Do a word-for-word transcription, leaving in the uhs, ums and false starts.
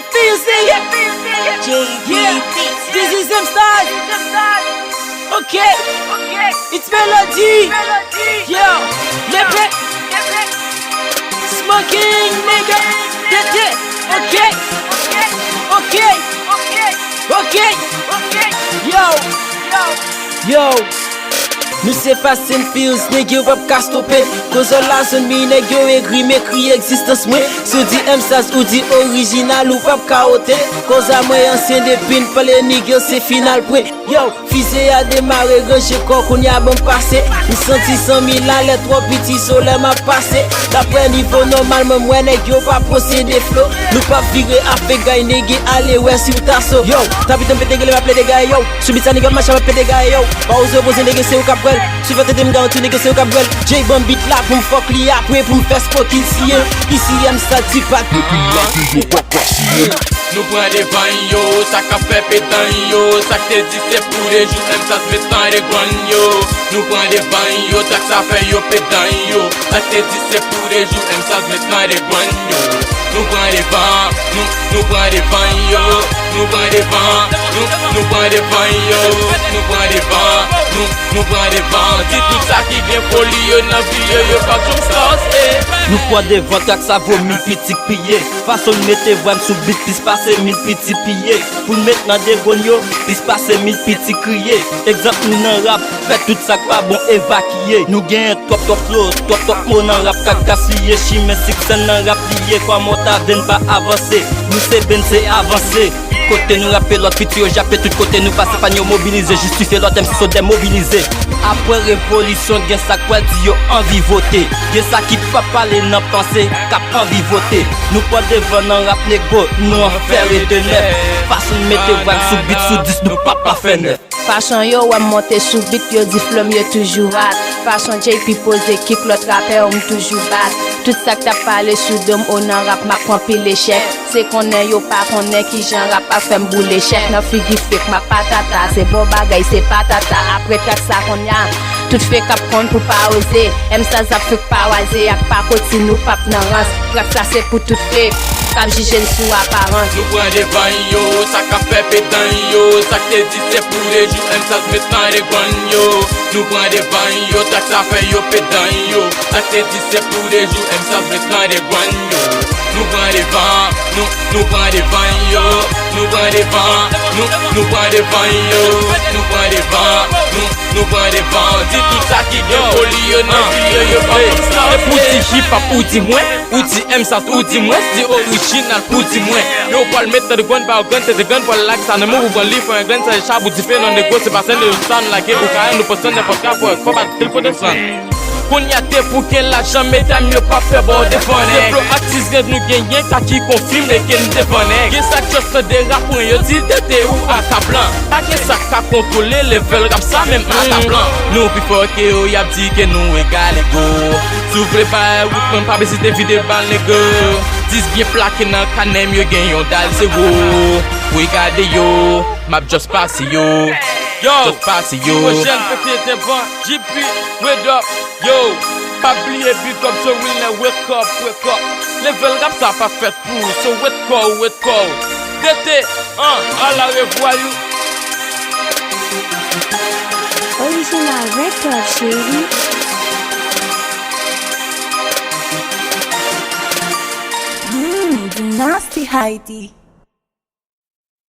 Feel singing. Yeah. This is M Stars. Okay. It's Melody. Yo. Lepe. Smoking nigga. Tete. Okay. Okay. Okay. Yo. Yo. Nou se Fast and Furious, nèg yo p ap ka stoppe. Koz ò la zòn mi, nèg yo egri, m ekri egzistans mwen. Si w di M Stars, ou di orijinal, ou p ap ka ote. Koz a mwen ansyen depi n pale, nèg yo se final pwen. Yo, fize a demare, ranje kò, kounye a ban m pase. M santi zanmi la lè twò piti, solèy m ap pase. Daprè nivo nòmal, mwen m wè nèg yo pa posede flo. Nou p ap vire avèk gay, nèg ale wè si w ta so. Yo, tapitan pete gele, m ap plede gaye, yo. Sou beat sa nèg ap mache, m ap pete gaye, yo. Pa oze opoze, nèg se ou k ap pran l. Si w fè tete, m garanti w, nèg se ou k ap pran l. Jay ban m beat la pou m fòk li apre, pou m fè smoking siye. Isi M Stars di pa. Depi m lage, yo p ap ka siye m. Nou pran devan yo, sa k ap fè petan yo, sa k te di se pou de jou, M Stars met nan regwann yo. Nou pran devan yo, trak sa fè yo petan yo, sa k te di se pou de jou, M Stars met nan regwann yo. Nou pran devan, nou, nou pran devan yo, nou pran devan, nou, nou pran devan yo, nou pran devan, nou, nou pran devan. Di tout sa ki gen foli yo nan vi yo, yo p ap janm sòse. Nou pran devan, trak sa vomi piti k piye. Fason n mete vwa m sou beat, plis pase mil piti piye. Pou n met nan degwann yo, plis pase mil piti kriye. Egzanp nou nan rap, fè tout sa k pa bon evakiye. Nou genyen twòp twòp flo, twòp twòp mo nan rap k ap gaspiye. Chimen siksè nan rap li ye, kòman w ta vle n pa avanse? Nou se benn, se avanse. Kote nou rape, lòt piti yo jape, tout kote nou pase, fan yo mobilize, jistifye lòt M C so demobilize. Apre revolisyon, gen sa k pral di yo anvi vote. Gen sa ki p ap pale nan panse, k ap anvi vote. Nou pran devan nan rap nego, nou an fè de nèf. Fason n mete vwa m sou beat, sou dis, nou p ap pa fè nèf. Fason yo wè m monte sou beat, yo di flo m yo toujou hot. Fason J P poze kick lòt rapè yo, m toujou bat. Tout sa k t ap pale sou do m, o nan rap, m ap pran pil echèk. Se konnen yo pa konnen kijan rap ap fè m boule chèk nan figi fake, m ap patata. Se bon bagay, se patata. Apre trak sa konnya, tout fake ap konn pou pa oze. M Stars ap fake pa waze ak pakoti, nou p ap nan rans. Trak sa se pou tout fake k ap jije n sou aparans. Nou pran devan yo, sa k ap fè petan yo, sa k te di se pou de jou, M Stars met nan regwann yo. Nou pran devan yo, trak sa fè yo petan yo, sa k te di se pou de jou, M Stars met nan regwann yo. Nou pran devan, nou, nou pran devan yo, nou pran devan, nou, nou pran devan yo, nou pran devan, nou, nou pran devan. Di tout sa ki gen foli yo nan vi yo, yo pa konn sa. Se pou di hip hop ou di mwen, ou di M Stars ou di mwen, di orijinal pou di mwen. Yo pral met nan de grenn pa grenn, se de grenn pral lage sa nan men ou pran li fè yon grenn sa chabou dife nan nego, se pa sèn de sa n lage ou ka nou pran sèn nenpòt ka fò fò pa tel kote san. Kounye a te pou gen lajan, medam yo pa fè ba w devan nèg. Se flo atis gen nou genyen, sa ki konfime ke n devan nèg. Gen sa just de rapren yo di tete ou akablan. Pa gen sa ka kontwole level rap sa menm akablan. Nou pi fò ke yo, y ap di ke nou egal ego. Si w vle bay wout mwen pa bezite vide bal nego. Dis byen plake nan kanè m, yo gen yon dal zewo. Pou gade yo, m ap just pase yo. Yo, just pase yo. Hidrojèn pete devan, J P, red up. Yo, pa bliye big up Sir Wilner, wake up, wake up. Level rap sa pa fèt pou ou, so wet kò w, wet kò w. Tete, an, alarevwa you. Original Record, cheri. Mm, Dynasty Haiti.